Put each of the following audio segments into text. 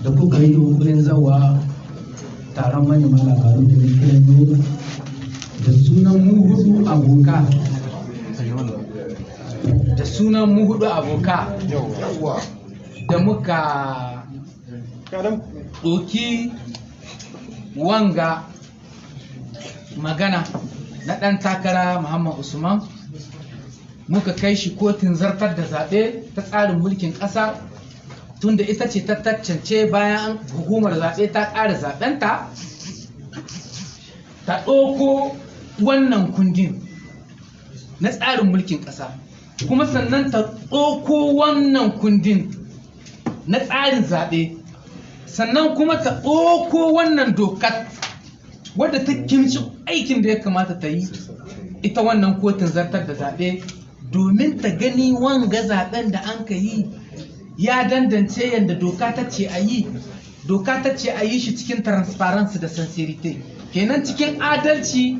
Da kuka yi yunkurin zawa taron manema labaru da na kiran da sunan mu hudu aboka, da sunan mu hudu aboka da muka ɗoki wanga magana na ɗan takara Muhammad Usman, muka kai shi kotun zartar da zaɓe ta tsarin mulkin ƙasa, tunda ita ce ta taccance bayan hukumar zaɓe ta ƙara zaɓenta, ta ɗauko wannan kundin na tsarin mulkin ƙasa, kuma sannan ta ɗauko wannan kundin na tsarin zaɓe, sannan kuma ta ɗauko wannan dokar wadda ta kimci aikin da ya kamata ta yi ita wannan kotun zartar da zaɓe, domin ta gani wanga zaɓen da an ka yi ya dandance yadda doka ta ce a yi. Doka ta ce a yi shi cikin transparency da sincerity, kenan cikin adalci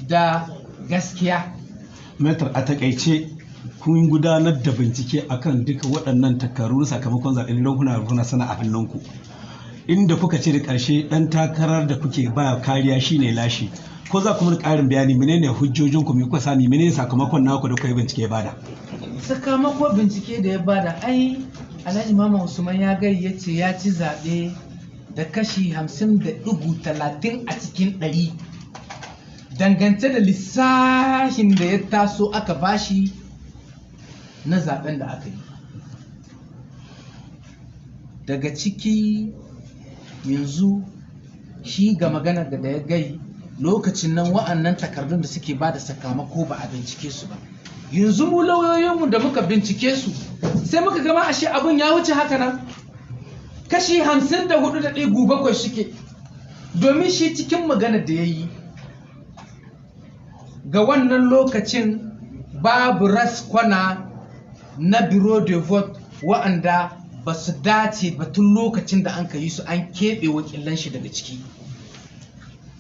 da gaskiya. Metar, a takaice kun gudanar da bincike akan duka waɗannan takardu sakamakon zaɓen don kuna sana a hannunku, inda kuka ce da ƙarshe ɗan takarar da kuke ba kariya shine lashe. Ko za ku mana ƙarin bayani, menene hujjojin ku, me kuka sami, menene sakamakon naku da kuka yi bincike ya bada? Sakamakon bincike da ya bada, ai Alhaji Muhammad Usman ya gai ya ce ya ci zaɓe da kashi 50.30 a cikin 100, dangance da lissafin da ya taso aka bashi na zaben da aka yi. Daga ciki yanzu shi ga maganar da ya gai lokacin nan, wa'annan takardun da suke ba da sakamako ba a bincike su ba. Yanzu mu lauyoyinmu da muka bincike su, sai muka gama ashe abun ya wuce haka nan, kashi 54.7 suke. Domin shi cikin maganar da ya yi ga wannan lokacin, babu raskwana na bureau de vote wa'anda ba su dace ba tun lokacin da an ka yi su, an keɓe wakilan shi daga ciki.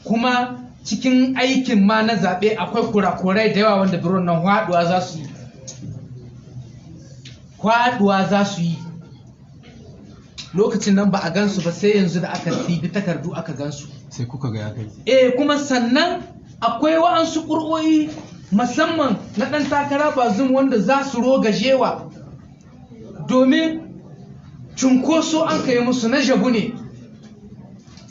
Kuma cikin aikin ma na zaɓe akwai kurakurai da yawa wanda biron nan haɗuwa za su yi, haɗuwa za su yi. Lokacin nan ba a gansu ba, sai yanzu da aka ɗibi takardu aka gansu. Sai kuka ga ya kai. Eh, kuma sannan akwai wa'ansu ƙur'o'i musamman na ɗan takara Bazum wanda za su rogajewa, domin cunkoso an kai musu na jabu ne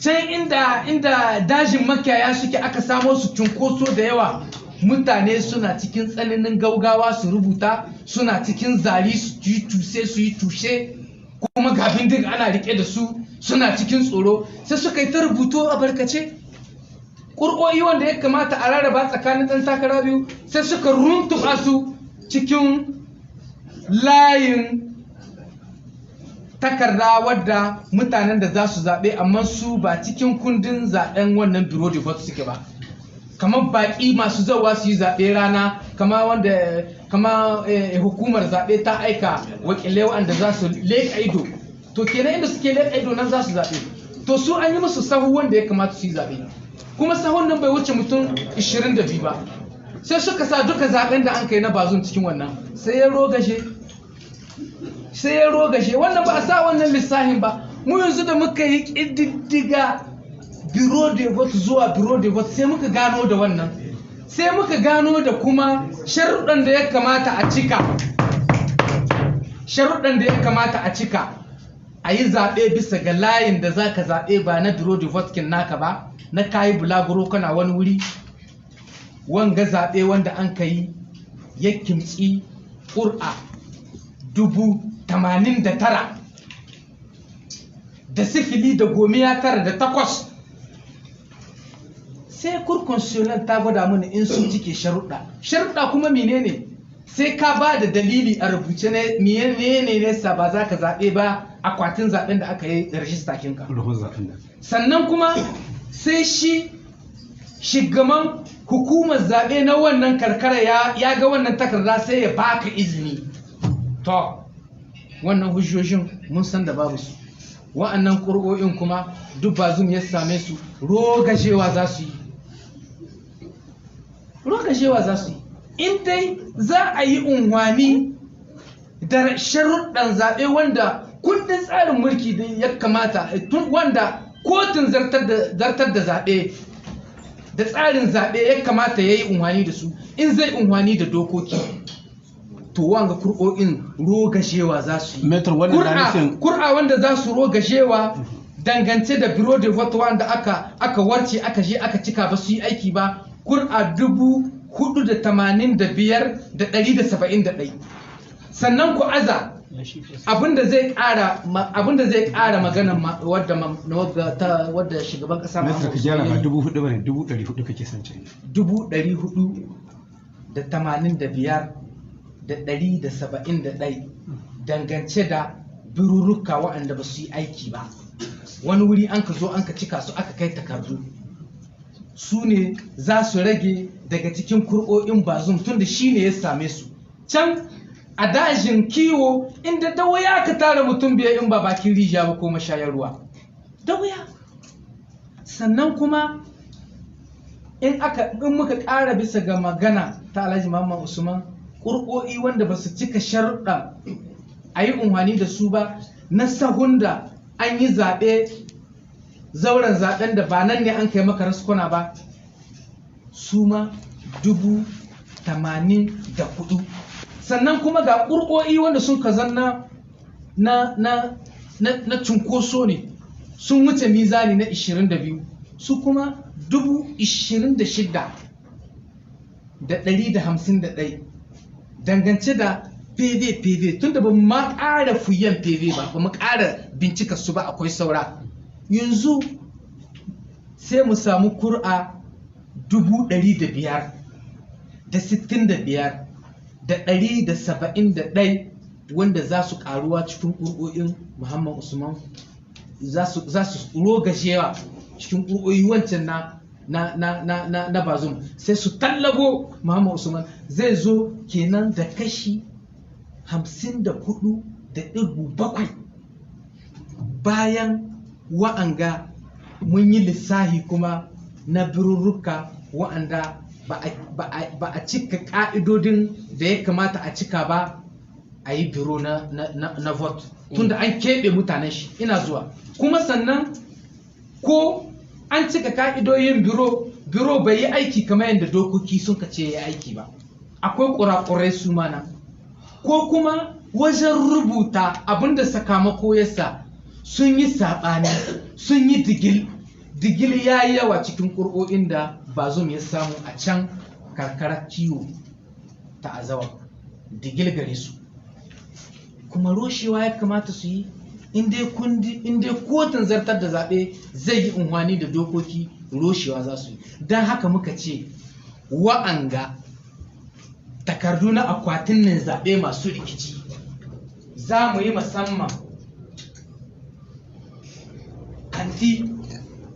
can inda dajin makiyaya suke, aka samo su cunkoso da yawa. Mutane suna cikin tsananin gaugawa su rubuta, suna cikin zari su yi cuse su yi tushe, kuma ga bindiga ana rike da su, suna cikin tsoro, sai suka yi ta rubutu a barkace. Ƙur'o'i wanda ya kamata a rarraba tsakanin ɗan takara biyu, sai suka runtuɓa su cikin layin takarda wadda mutanen da za su zaɓe, amma su ba cikin kundin zaɓen wannan bureau de vote suke ba, kamar baƙi masu zauwa su yi zaɓe rana, kama wanda kama hukumar zaɓe ta aika wakilai wanda za su leƙa ido. To kenan inda suke leƙa ido nan za su zaɓe. To su an yi musu sahu wanda ya kamata su yi zaɓe, kuma sahun nan bai wuce mutum 22 ba, sai suka sa duka zaɓen da an kai na Bazum cikin wannan, sai ya rogashe, sai ya rogashe. Wannan ba a sa wannan lissahin ba. Mu yanzu da muka yi ƙididdiga bureau de vote zuwa bureau de vote, sai muka gano da wannan, sai muka gano da kuma sharuɗan da ya kamata a cika, sharuɗan da ya kamata a cika a yi zaɓe bisa ga layin da za ka zaɓe, ba na bureau de vote kin naka ba, na kayi bulaguro kana wani wuri. Wanga zaɓe wanda an ka yi ya kimtsi ƙur'a 89,098. Sai Cour constitutionnelle ta gwada mana in sun cike sharuɗa. Sharuɗa kuma menene? Sai ka ba da dalili a rubuce ne menene nesa ba za ka zaɓe ba akwatin zaɓen da aka yi rajista kinka. Sannan kuma sai shi shugaban hukumar zaɓe na wannan karkara ya ga wannan takarda, sai ya baka izini. To wannan hujjojin mun san da babu su. Wa'annan ƙuri'o'in kuma duk Bazum ya same su, rogajewa za su yi, rogajewa za su yi. In dai za a yi unhwani da da sharuɗan zaɓe wanda kundin tsarin mulki da ya kamata, tun wanda kotun zartar da zaɓe da tsarin zaɓe ya kamata ya yi unhwani da su, in zai unhwani da dokoki, to wanga kur'o'in rogashewa za su yi. Metro, wannan na nufin Kur'a wanda za su rogashewa dangance da bureau de vote wanda aka warce, aka je aka cika ba su yi aiki ba, kur'a 485,171. Sannan ku aza abinda zai ƙara abinda zai ƙara magana wadda wadda shugaban ƙasa Metro, ka gyara, ba 4,000 bane, 400,000 kake son ce. 485,171 dangance da birurruka waɗanda ba su yi aiki ba, wani wuri an ka zo an ka cika su, aka kai takardu, su ne za su rage daga cikin kur'o'in Bazum, tunda shi ne ya same su can a dajin kiwo, inda da wuya ka tara mutum biyar in ba bakin rijiya ba ko mashayar ruwa, da wuya. Sannan kuma in muka ƙara bisa ga magana ta Alhaji Muhammad Usman, ƙur'o'i wanda ba su cika sharuɗa a yi unhwani da su ba na sahun da an yi zaɓe, zauren zaɓen da ba nan ne an kai maka raskuna ba, su ma 84,000. Sannan kuma ga ƙur'o'i wanda sun ka zanna na cunkoso ne, sun wuce mizani na 22, su kuma 26,151 dangance da PV PV, tunda ba mu ma ƙara fuyen PV ba, ba mu ƙara bincika su ba, akwai saura. Yanzu sai mu samu kur'a 105,065,171 wanda za su ƙaruwa cikin ƙur'o'in Muhammad Usman, za su rogashewa cikin ƙur'o'i wancan na Bazum, sai su tallabo Muhammad Usman, zai zo kenan da kashi 54.7. Bayan wa'anga mun yi lissahi kuma na birurruka wa'anda ba a cika ƙa'idodin da ya kamata a cika ba a yi biro na vote, tunda an keɓe mutanen shi, ina zuwa. Kuma sannan ko an cika ka'idodin biro, biro bai yi aiki kamar yadda dokoki sun ka ce ya aiki ba, akwai kurakurai su mana, ko kuma wajen rubuta abinda sakamako ya sa sun yi saɓani, sun yi digil digil, ya yi yawa cikin ƙur'o'in da Bazum ya samu a can karkarar kiwo ta Azawa, digil gare su, kuma roshewa ya kamata su yi in dai kotun zartar da zaɓe zai yi unhwani da dokoki, roshewa za su yi. Don haka muka ce wa'anga takardu na akwatin nan zaɓe masu rikici za mu yi musamman kanti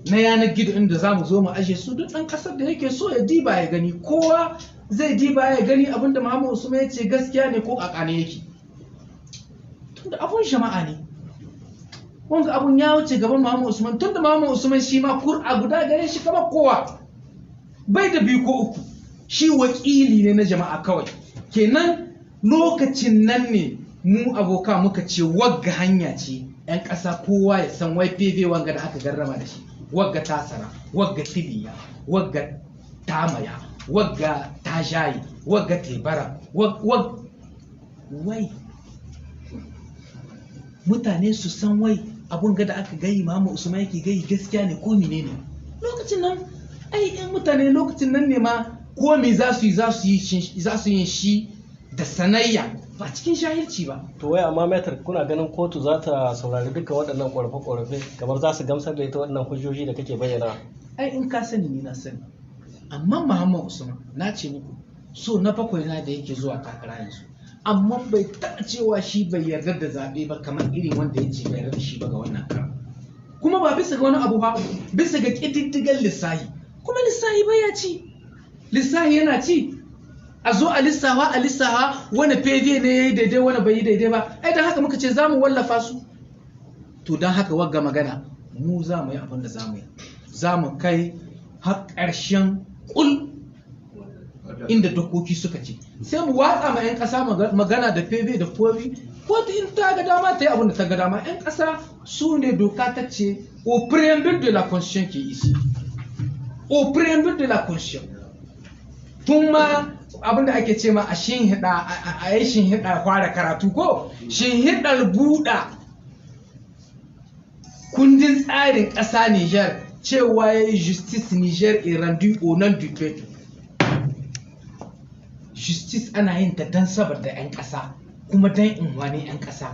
na yanar gizo inda za mu zo mu aje su, duk ɗan ƙasar da yake so ya diba ya gani, kowa zai diba ya gani abinda Muhammad Usman ya ce gaskiya ne ko ƙaƙa ne yake, tunda abun jama'a ne. Wanga abun ya wuce gaban Muhammad Usman, tunda Muhammad Usman shi ma kur'a guda gare shi kamar kowa, bai da biyu ko uku, shi wakili ne na jama'a kawai. Kenan lokacin nan ne mu aboka muka ce wagga hanya ce 'yan ƙasa kowa ya san wai PV wanga da aka garrama da shi, wagga tasara, wagga tiliya, wagga tamaya, wagga tajayi, wagga tebara, wai mutane su san wai abun ga da aka gayi Muhammad Usman yake gayi gaskiya ne ko menene. Lokacin nan ai in mutane lokacin nan ne ma ko me za su yi, za su yi shi da sanayya, ba cikin jahilci ba. To wai amma Maitre, kuna ganin kotu za ta saurari dukkan waɗannan ƙorafe-ƙorafe, kamar za su gamsar da ita waɗannan hujjoji da kake bayyana? Ai in ka sani ni na sani. Amma Muhammad Usman, na ce muku so na bakwai na da yake zuwa takara yanzu, amma bai taɓa cewa shi bai yarda da zaɓe ba kamar irin wanda ya ce bai yarda da shi ba ga wannan karan. Kuma ba bisa ga wani abu ba, bisa ga ƙididdigan lissahi. Kuma lissahi bai ya ci, lissahi yana ci. A zo a lissawa, a lissawa wani PV ne ya yi daidai, wani bai yi daidai ba. Ai don haka muka ce za mu wallafa su. To don haka wagga magana mu za mu yi abin da za mu yi, za mu kai har ƙarshen ƙul. Inda dokoki suka ce, sai mu watsa ma 'yan ƙasa magana da PV da komi. Kotu in ta ga dama ta yi abin da ta ga dama. 'Yan ƙasa su ne doka ta ce au préambule de la constitution qui est ici, au préambule de la constitution. Tun ma abin da ake ce ma a shinhiɗa, a yi shinhiɗa fara karatu ko shinhiɗar buɗa kundin tsarin ƙasa Niger, cewa ya yi justice Niger est rendue au nom du peuple. Justice ana yin ta don saboda 'yan ƙasa kuma don inwani 'yan ƙasa.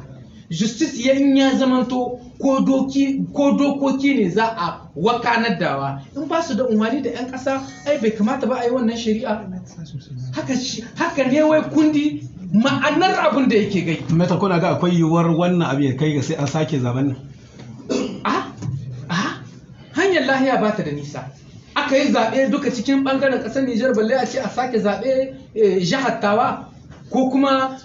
Justice ya in ya zamanto ko dokoki ne za a wakanar dawa, in ba su da unwani da 'yan ƙasa, ai bai kamata ba a yi wannan shari'a. Haka ne wai kundi ma'anar abin da yake gai. Meta, kuna ga akwai yiwuwar wannan abu ya kai ga sai an sake zaben nan? A hanyar lahiya ba ta da nisa. Aka yi zaɓe duka cikin ɓangaren ƙasar Nijar, balle a ce a sake zaɓe jihar Tawa ko kuma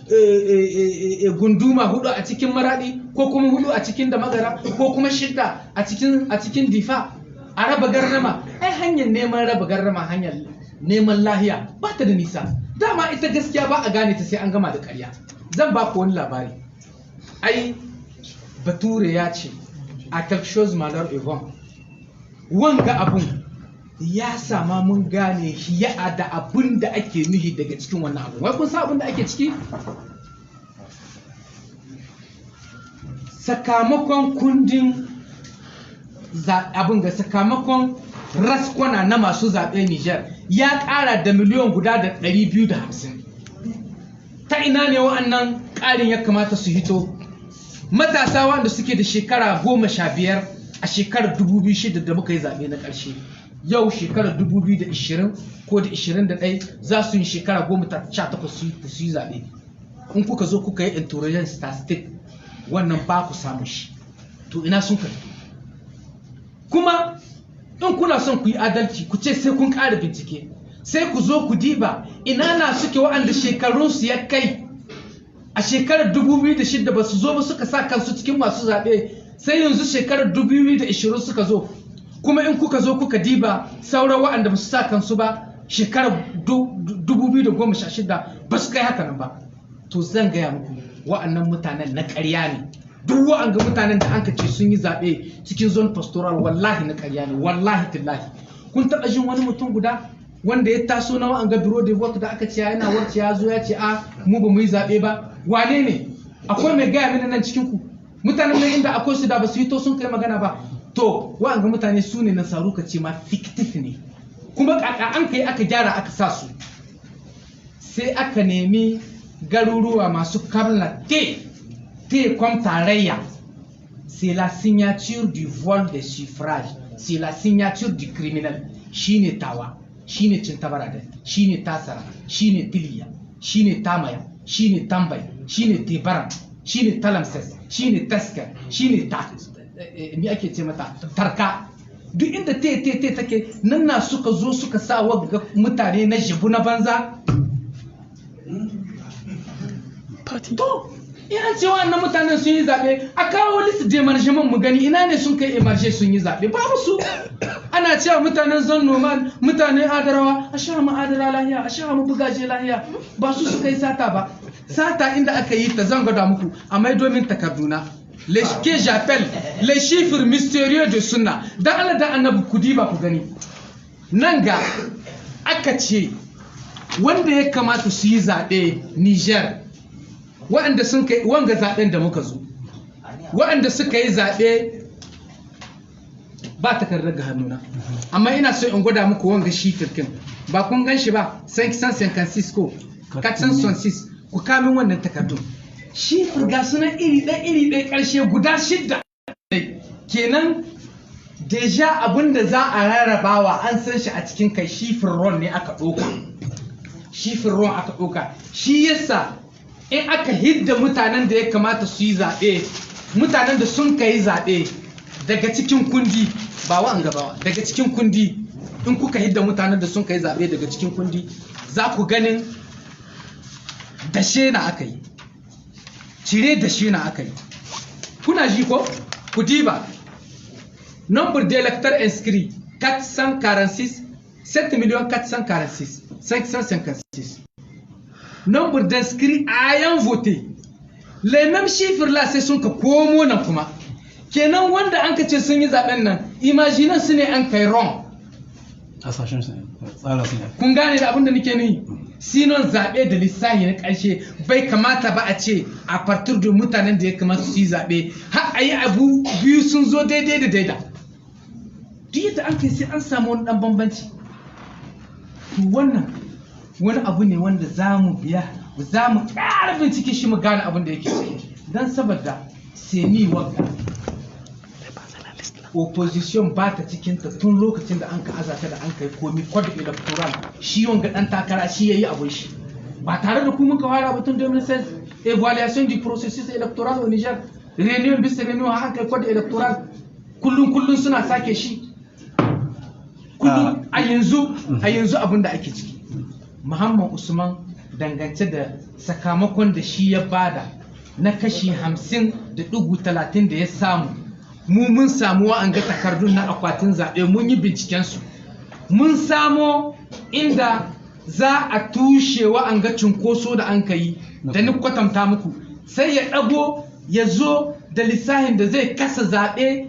gunduma hudu a cikin Maraɗi, ko kuma hudu a cikin Damagara, ko kuma shidda a cikin Difa, a raba gardama. Ai hanyar neman raba gardama, hanyar neman lahiya ba ta da nisa. Dama ita gaskiya ba a gane ta sai an gama da ƙarya. Zan ba ku wani labari. Ai Bature ya ce à quelque chose malheur est bon. Wanga abun ya sama mun gane ya da abun da ake nuhi daga cikin wannan abun. Wai kun san abun da ake ciki? Sakamakon kundin abun ga sakamakon raskwana na masu zaɓe Niger ya ƙara da 1,250,000. Ta ina ne wa'annan ƙarin ya kamata su hito? Matasa wanda suke da shekara 15 a shekarar 2006 da muka yi zaɓe na ƙarshe, yau shekarar 2020 ko da 21 za su yi shekara 18 su yi zaɓe. In kuka zo kuka yi interrogating statistic, wannan ba ku samu shi. To ina sun ka fito? Kuma in kuna son ku yi adalci, ku ce sai kun ƙara bincike, sai ku zo ku diba ina na suke wa'anda shekarunsu ya kai a shekarar 2006 ba su zo ba suka sa kansu cikin masu zaɓe, sai yanzu shekarar 2020 suka zo. Kuma in kuka zo kuka diba sauran wa'anda ba su sa kansu ba shekarar 2016, ba su kai haka nan ba. To zan gaya muku, wa'annan mutanen na ƙarya ne. Duk wa'anga mutanen da anka ce sun yi zaɓe cikin zone pastoral, wallahi na ƙarya ne, wallahi tallahi. Kun taɓa jin wani mutum guda wanda ya taso na wa'anga bureau de vote da aka ce yana warce ya zo ya ce a mu ba mu yi zaɓe ba? Wane ne? Akwai mai gaya mini nan cikin ku? Mutanen nan inda akwai su da ba su yi to sun kai magana ba. To wa'anga mutane su ne nasaru ka ce ma fictif ne. Kuma kaka an kai aka gyara aka sa su, sai aka nemi garuruwa masu kamla T T comme tarayya. C'est la signature du vol des suffrages, c'est la signature du criminel. Shine Tawa, shine Cintabarada, shine Tasara, shine Tiliya, shine Tamaya, shine Tambai, shine Tebaram, shine Talamses, shine Taska, shine ta me ake ce mata, Tarka. Duk inda T T T take nan na suka zo suka sa wa mutane na jibu na banza. To in an ce wa'annan mutanen sun yi zaɓe, a kawo liste d'émargement mu gani ina ne sun kai émarger sun yi zaɓe. Babu su. Ana cewa mutanen zone nomade, mutanen Adarawa, a sha mu Adara lahiya, a sha mu Bugaje lahiya. Ba su suka yi sata ba. Sata inda aka yi ta zan gwada muku a mai domin takarduna, les que j'appelle les chiffres mystérieux de Sunna. Dan Allah da Annabi ku diba ku gani. Nan ga aka ce wanda ya kamata su yi zaɓe Niger, waɗanda sun kai wanga zaɓen da muka zo, waɗanda suka yi zaɓe, ba takardar ga hannuna, amma ina so in gwada muku wanga shi firkin. Ba kun gan shi ba? 556 ko 466, ku kamin wannan takardun. Shi ga sunan iri ɗaya iri ɗaya, ƙarshe guda shidda kenan. Déjà abin da za a rarrabawa an san shi a cikin kai. Chiffre rond ne aka ɗauka, chiffre rond aka ɗauka. Shi yasa in aka hidda mutanen da ya kamata su yi zaɓe, mutanen da sun kai zaɓe daga cikin kundi, ba wa'an gaba, daga cikin kundi, in kuka hidda mutanen da sun kai zaɓe daga cikin kundi, za ku ganin dashe na aka yi, cire dashe na aka yi. Kuna ji ko? Ku diba nombre d'électeurs inscrits 446. 7 millions 446 556. Nombre d'inscrits ayant voté, les mêmes chiffres là, sai sun ka komo nan. Kuma kenan wanda an ka ce sun yi zaben nan, imaginan su ne an kai wrong. Hasashen su ne, tsara su ne. Kun gane da abin da nake nuyi? Sinon zaɓe da lissahi na ƙarshe bai kamata ba a ce a partir da mutanen da ya kamata su yi zaɓe har a yi abu biyu sun zo daidai da daida. Duk yadda an kai, sai an samu wani ɗan bambanci. To, wannan wani abu ne wanda za mu biya, za mu ƙara bincike shi, mu gane abin da yake ciki, don saboda CENI wagga, opposition ba ta cikinta tun lokacin da an ka azata da an kai komi code électoral. Shi wanga dan takara shi yayi abun shi ba tare da ku mun ka fara batun 2016, évaluation du processus électoral au Niger, réunion bis réunion, har an kai code électoral. Kullun kullun suna sake shi kullun. A yanzu abin da ake ciki, Muhammad Usman, dangance da sakamakon da shi ya bada na kashi 50.30 da ya samu, mu mun samu wa'anga takardun na akwatin zaɓe, mun yi bincikensu, mun samo inda za a tushe wa'anga cunkoso da an ka yi da ni kwatanta muku, sai ya ɗago ya zo da lissahin da zai kasa zaɓe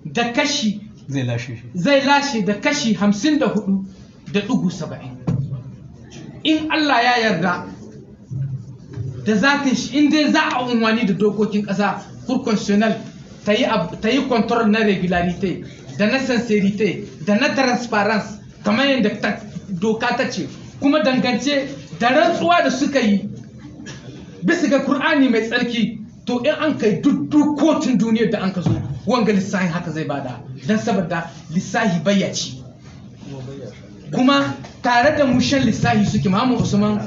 da kashi Zai lashe shi. Zai lashe da kashi 54.70, in Allah ya yarda da zatin shi, in dai za a unwani da dokokin ƙasa, Cour constitutionnelle ta yi contrôle na régularité, da na sincérité, da na transparence, kamar yadda doka ta ce, kuma dangance da rantsuwa da suka yi bisa ga Kur'ani mai tsarki. To, in an kai duk kotun duniyar da an ka zo, wanga lissahin haka zai bada, don saboda lissahi bayyaci kuma tare da mushen lissahi suke. Muhammad Usman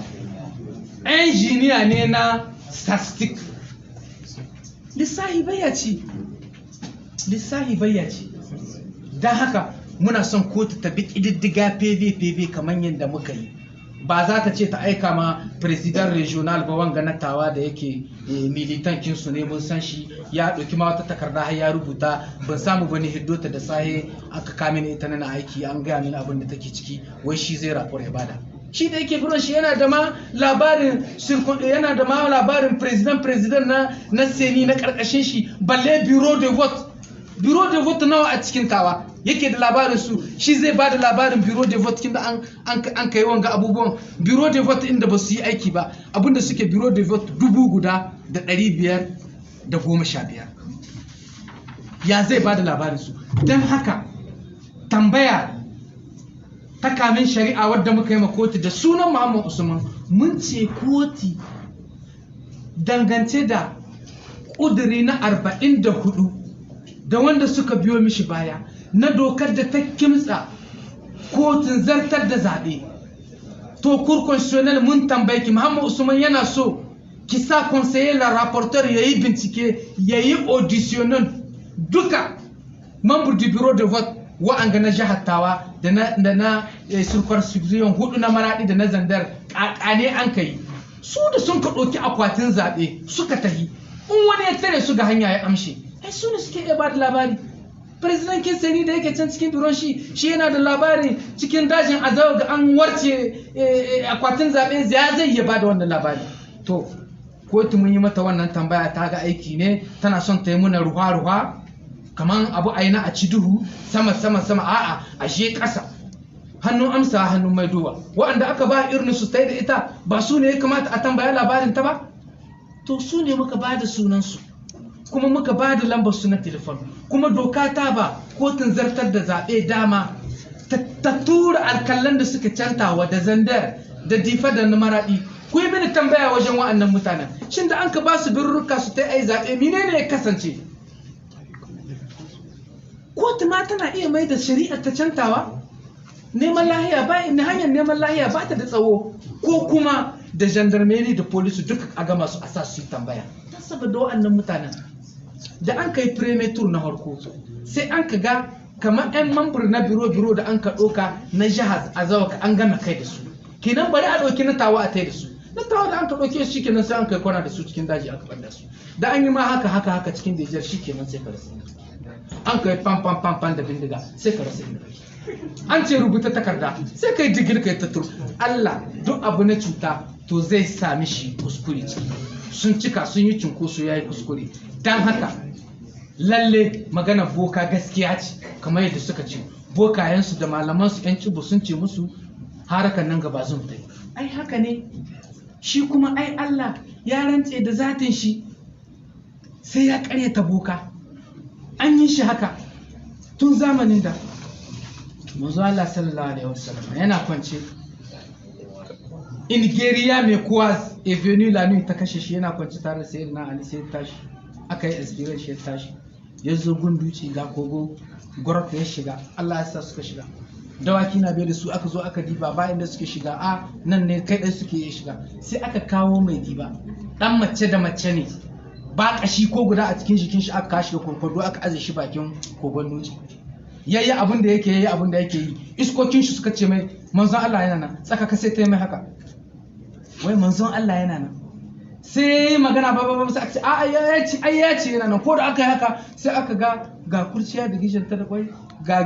injiniya ne na statistic. Lissahi bayyaci, lissahi bayyaci. Don haka muna son kotu ta bi ƙididdiga PV PV kamar yadda muka yi. Ba za ta ce ta aika ma président régional ba, wanga na Tawa da yake militant kinsu ne, mun san shi, ya ɗauki ma wata takarda har ya rubuta. Ban samu bane hiddo ta da sahe, aka kame ni ita na aiki, an gaya mini abin da take ciki. Wai shi zai rapport ya bada, shi da yake buron shi yana da ma labarin, yana da ma labarin président na CENI na karkashin shi, balle bureau de vote. Bureau de vote nawa a cikin Tawa yake da labarin su? Shi zai ba da labarin bureau de vote kinda an kai wanga abubuwan bureau de vote inda ba su yi aiki ba, abinda suke bureau de vote 1515, ya zai ba da labarin su? Don haka tambaya ta kamin shari'a wadda muka yi ma kotu da sunan Muhammad Usman, mun ce koti, dangance da ƙuduri na 44 da wanda suka biyo mishi baya na dokar da ta kimtsa kotun zartar da zaɓe, to, Cour constitutionnelle, mun tambaye ki, Muhammad Usman yana so ki sa conseiller la rapporteur ya yi bincike, ya yi auditioning duka membre du bureau de vote wa'anga na jihar Tawa da na circonscription hudu na Maradi da na Zandar, kakane an kai su da sun ka ɗauki akwatin zaɓe suka tahi, in wani ya tare su ga hanya ya amshe, ai su ne suke iya ba da labari. Président kin CENI da yake can cikin biron shi, shi yana da labarin cikin dajin Azawa ga an warce akwatin zaɓe, ya zai iya ba da wannan labari? To, kotu mun yi mata wannan tambaya, ta ga aiki ne, tana son ta yi muna ruwa-ruwa, kaman abu aina a ci duhu sama sama sama. A'a, ashe ƙasa hannun amsa hannun maidowa. Waɗanda aka ba irin su tai da ita, ba su ne ya kamata a tambaya labarin ta ba? To, su ne muka ba da sunansu, kuma muka ba da lambar su na telefon. Kuma doka ta ba kotun zartar da zaɓe dama ta tura alkalan da suka cantawa da Zandar da Difa da na Maraɗi. Ku yi mini tambaya wajen wa'annan mutanen, shin da an ka ba su birruka su ta ai zaɓe, menene ya kasance? Kotu ma tana iya mai da shari'ar ta cantawa. Neman lahiya ba hanyar neman lahiya ba ta da tsawo. Ko kuma da gendarmerie da police duka a gama su, a sa su yi tambaya, don saboda wa'annan mutanen da an kai premier tour na harko, sai an ka ga kamar 'yan membre na bureau da an ka ɗauka na jihar Azawa an gama kai da su, kenan bari a ɗauki na Tawa a tai da su. Na Tawa da an ka ɗauke su, kenan sai an kai kwana da su cikin daji, aka ɓanda su. Da an yi ma haka haka haka cikin Nijar, shi kenan sai ka rasa. An kai pam pam pam pam da bindiga, sai ka rasa inda kake. An ce rubuta takarda sai kai digir kai ta tur. Allah duk abu na cuta to zai sami shi kuskure ciki. Sun cika sun yi cunkoso ya yi kuskure. Don haka lalle magana boka gaskiya ce, kamar yadda suka ce bokayensu da malamansu 'yan cibo sun ce musu harakan nan gaba zan ta yi. Ai haka ne, shi kuma ai Allah ya rantse da zatin shi sai ya karyata boka. An yi shi haka tun zamanin da manzo Allah sallallahu alaihi wasallam yana kwance. Nigeria mai kuwa est la nuit ta kashe shi, yana kwance tare da sayyidina Ali, sai ya tashi, aka yi inspiration shi ya tashi, ya zo gun duci ga kogo gwarfa ya shiga. Allah ya sa suka shiga, dawaki na bai da su, aka zo aka diba ba inda suke shiga, a nan ne kai ɗaya suke iya shiga. Sai aka kawo mai diba, dan mace da mace ne, ba kashi ko guda a cikin jikin shi, aka kashi da kwarkwado, aka aje shi bakin kogon dutse. Yayi abin da yake yayi abin da yake yi, iskokin shi suka ce mai manzon Allah yana nan, tsaka ka sai ta mai haka, wai manzon Allah yana nan. Sai magana ba ba ba, sai aka ce a ya ce ai ya ce yana nan. Ko da aka yi haka sai aka ga ga kurciya da gishin ta da kwai ga